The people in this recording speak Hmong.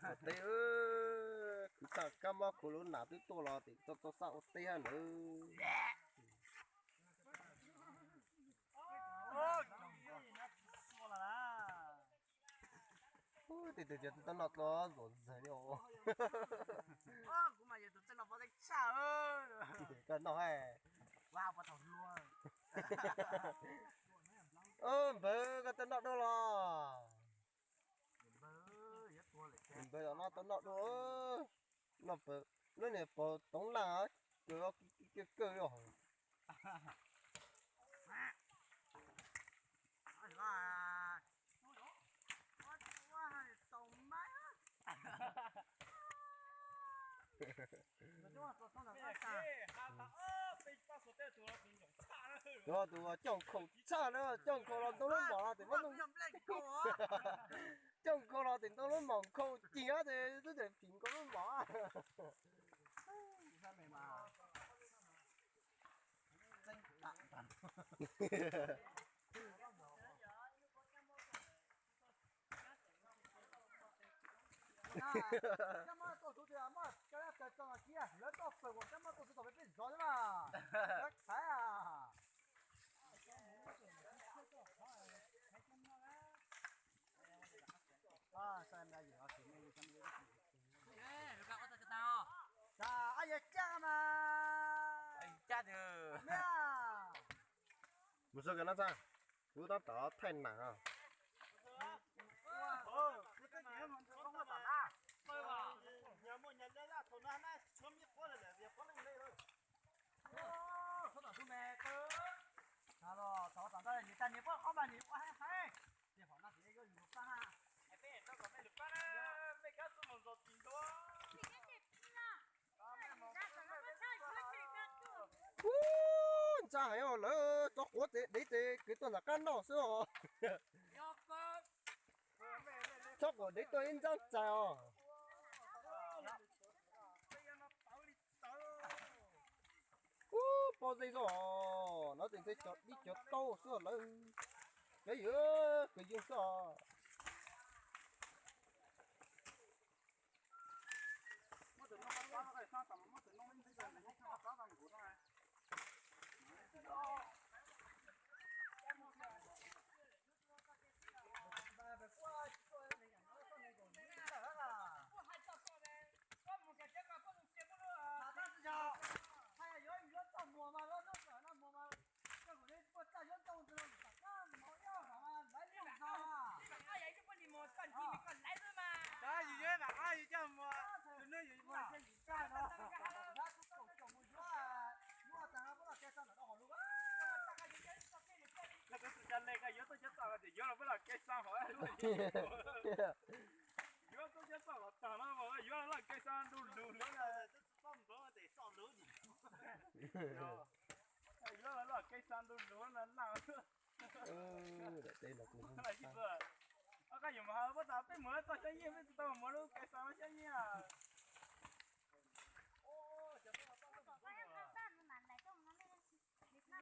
Ua teb, khwv tag kab mob khwv lub nas twb tuaj los tim txog txoj sab ua teb hab ntawd. Ub, tej tug cov tub noj tau ntxim ntxaws li os. Koj noj, npawg koj tau noj dua los? Npawg los no tau noj dua. Noj, lub niag pog toov laj, kawg kawg li os. Tus, tus coj nkhaus tshaj na, coj nkhaus los ntau lub mom los tim muab nug, coj nkhaus los tim ntau lub mom nkhaus cig ces twb tseem phim nkaus lub mom. Cab mob tuaj txug tias muaj cov tso kiag lawv tuaj pawg uas cab mob tuaj txug tom peb peb zov xwb na. Lawv thaiv a. Ab, yog caj mas. Mus so kawg no txaj, kuv tab tom thaij nam. Ub, ntsa heev os, lawv tso quav dev ces kwv tuaj nram qab noj xwb os. Txhob quav dev tuaj ib ntxab txais os. Ub, pob zeb xwb os, no ces ntshe cov dib cov taub xwb lawm. Lawv yuav kwv yees xwb os. Yuav tuaj cov txoj los tag no, yuav loj kev xa ntu lug lug. Yuav loj kev xa ntu lug na. Koj yuav mus hais puab tas peb mus txog xyab yeej peb tsis tau mus lub kev xa xyab yeej.